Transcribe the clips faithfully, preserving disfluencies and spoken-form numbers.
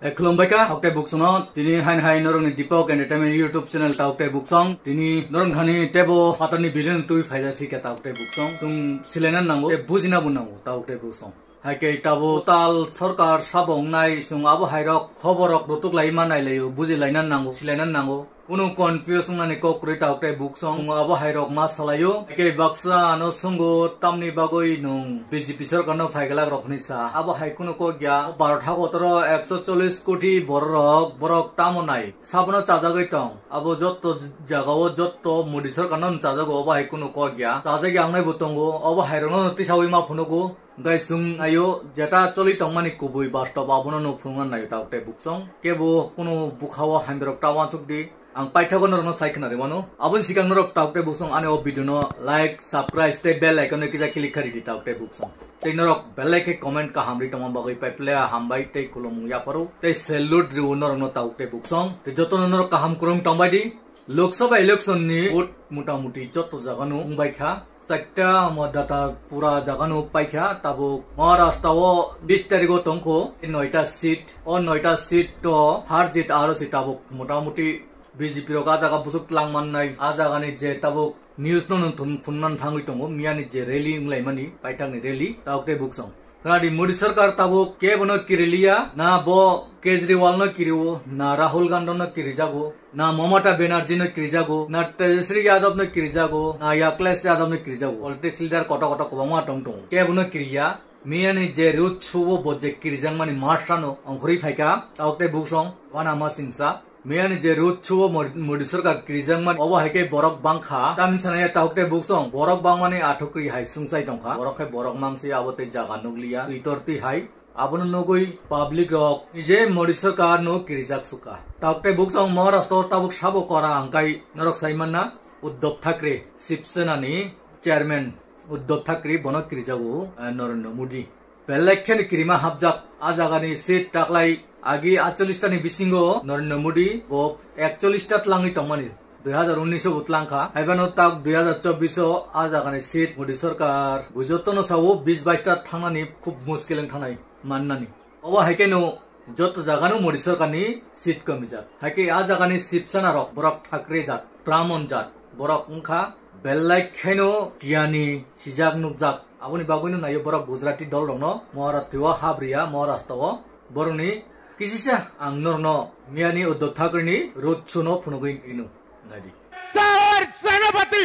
Eh, khulumbai kha, tauk tei buksongno. Tini hain hai norokni Deepak Entertainment YouTube channel tauk tei buksong. Tini norok thani tebo phatarni villain twi phaijak phikha tauk tei buksong. Chwng silainan nango, tei bujina bo nango tauk tei buksong. Hai khe tabuk tal sorkar sabo wngnai, chwng abo hairok khoborrok rutuk lai ma nai laio, buji laina nango, silainan nango. Kunu confuse wngnani kok kwrwi tauk tei buksong, chwng abo hairok ma salaio. Hai khe baksa ano swngo tamni bagwi nwng B J P sorkarno phaiglak rok hwnwi sa. Abo hai kunu kok ya, Bharat hagotoro ekso chollish koti bororok borok tamo nai. Sabono chajagwi tong. Abo jotto jagao jotto Modi sorkarno chajago, obo hai kunu kok ya. Chajagya wngnai bo tongo, obo hairokno twisawi ma phunugo. Hwnkhe chwng naio, jeta choli tongmani kubui bastob abono no phunukna naio tauk tei buksong. Kebo kunu bukhao hamyarok ta uansuk di. Ang paithago norokno sai khwnarwi mano. Aboni sikang norok tauk tei buksong ani o video no like, subscribe tei bell icon no kisa click kharidi tauk tei buksong. Tei norok belai khe comment kaham ri tongma bagwi paiple hambai tei khulumung yapharo tei salute riwo norokno tauk tei buksong. Tei jotono norok kaham kwrwng tongbai di. Lok Sabha election ni vote mota moti joto jagano wngbai kha. Chaita matadata pura jagano paikha, tabuk Maharashtra o bis tarikh o tongkho, noita seat, o noita seat to har jit aro se tabuk mota moti B J P rok a jaga busuk tlang mannai, a jagani je tabuk news no nung thun-, thunman thangwi tongo, miyani je rally wnglaimani, paithakni rally, tabuk tei buksong. Khwnadi Modi sarkar tabuk kebono kiriliya, na bo Kejriwal no kiriwo, na Rahul Gandhi no kirijago, na Mamata Banerjee no kirijago, na Tejaswi Yadav no kirijago, na Akhilesh Yadav no kirijago. Politics leader koto koto kwbangma tong tongo. Kebono kiriya, miyani je road show o bo je kirijakmani marsano ongkhorwi phaikha, tabuk tei buksong, wana ma singsa. Miyani je road show o Modi, Modi sarkar kirijakmani, obo hai khe borok bangkha. Tamni sanaya tabuk tei buksong, borok bangmani athukri hai sungsai tongkha. Borok khe borok mangsi abo tei jaga nukliya, twi tor twi hai. Abono nugwi public rok nije Modi sarkar no kirijak sukha. Tabuk tei buksong Maharashtra o tabuk sabo kora hwnkhe norok sai manna Uddhav Thackeray, Shiv Sena ni chairman Uddhav Thackeray bono kirijago, eh, Narendra Modi. Belai kheno kirima hapjak, a jagani seat taklai agi atchollish ta ni bisingo Narendra Modi bo ekchollish ta tlangwi tongmani. Dui hazar unnish o bo tlang kha. Haibano tak dui hazar chobbish o a jagani seat Modi sarkar bo jotono sao bis bais ta thangnani khub muskil wng thangnai mannani. Obo hai khe no joto jagano Modi sarkarni seat komijak. Hai khe a jagani Shiv Sena rok borok Thackeray jat, Brahmon jat borok wngkha belai kheno giyani sijak nukjak. Aboni bagwino naio borok Gujarati dol rokno Maharashtra o habriya, Maharashtra o borokni kisisa ang norokno miyani Uddhav Thackeray ni road show no phunugwi rino. Naidi. शहर सेनापति,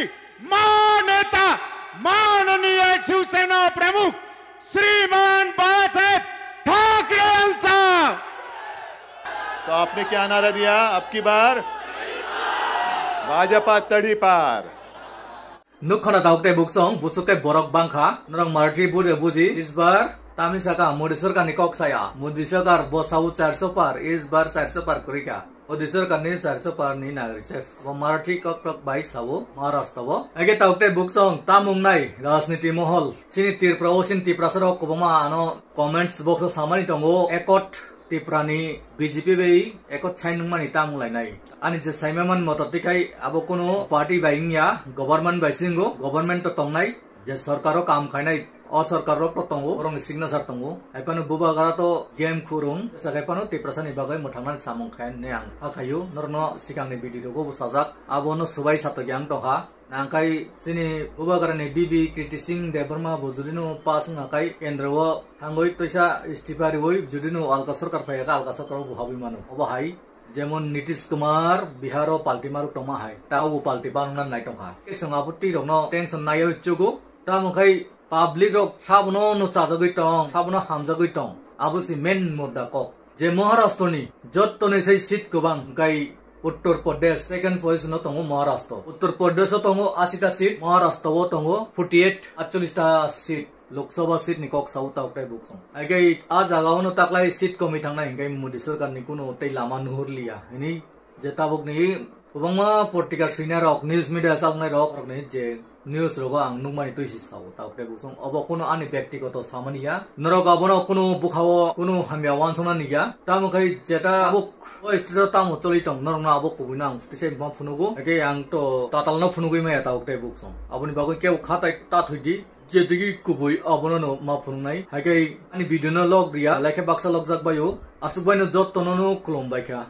महानेता, माननीय शिवसेना प्रमुख श्रीमान बाळासाहेब ठाकरे यांचा। तो आपने क्या नारा दिया अब की बार? भाजपा तड़ी पार। Nukho na tabuk tei buksong, busuk tei borok bangkha, norok Marathi bude buji, isbar tamni saka Modi sarkarni kok saya, Modi sarkar bo sao charso par, isbar charso par kwrwi kha. Modi sarkarni charso par ni nagri ses. Bo Marathi kok kok bai sao Maharashtra o. Age tabuk tei buksong, tamung nai rajniti mohol, chini Tripura o, chini Tiprasa rok kwbangma ano comments box o samani tongo, ekot Tipra ni B J P bai eko chai nungmani tamo lainai. Ani je saima man moto tikai abo kuno party bai wngya, government bai singo, government to tongnai, je sorkar o kam khainai, o sorkar rok to tongo, borok ni signature tongo. Haipano bubagra to game khurung, sa haipano Tiprasa ni bagwi mwthangnani samung khainani ang hakhayu, norokno sikang ni video rogo bo sajak, abo no subai satok yang tongkha. Nangkai chini bubagrani B B Kriti Singh Debbarma bo judino pass wngkha kai kendro o thangwi twisa istifa riwi judino alka sorkar phaiya kha, alka sorkar o bo habwi mano. Obo hai jemon Nitish Kumar Bihar o palti maruk tongma hai, ta obo palti banwna nai tongkha. Kesong abo twi rokno tension naiwi chugo. Tamo khai public rok sabono no chajagwi tong, sabono hamjagwi tong. Abo si main mudda kok. Je Maharashtra ni jottoni sai seat kwbang, hwnkhe Uttar Pradesh second position o tongo Maharashtra. Uttar Pradesh o tongo ashi ta seat, Maharashtra o tongo forty eight, atchollish ta seat, Lok Sabha seat ni kok sao tabuk tei buksong. Hwnkhe a jaga o no taklai seat komi thangnai hwnkhe Modi sarkar ni kuno tei lama nuhurliya hwnwi je tabuk ni kwbangma political swinai rok, news media chaloknai rok, rok ni je news rogo ang nukmani twi si sao, tabuk tei buksong obo kuno ani byaktigoto samani ya, norok abono kuno bukhao kuno hamya uansuknani ya, tamo khai jeta tabuk o state o tamo choli tong norokno abo kubui no ang tisa ma phunugo, eke ang to tatal no phunugwi maya tabuk tei buksong, aboni bagwi kebo khatai ta thwidi, jedigi kubui abono no ma phunuknai, haikhe ani video no log riya, like baksa logjak baio. Aswk baino jottono no khulumbai kha.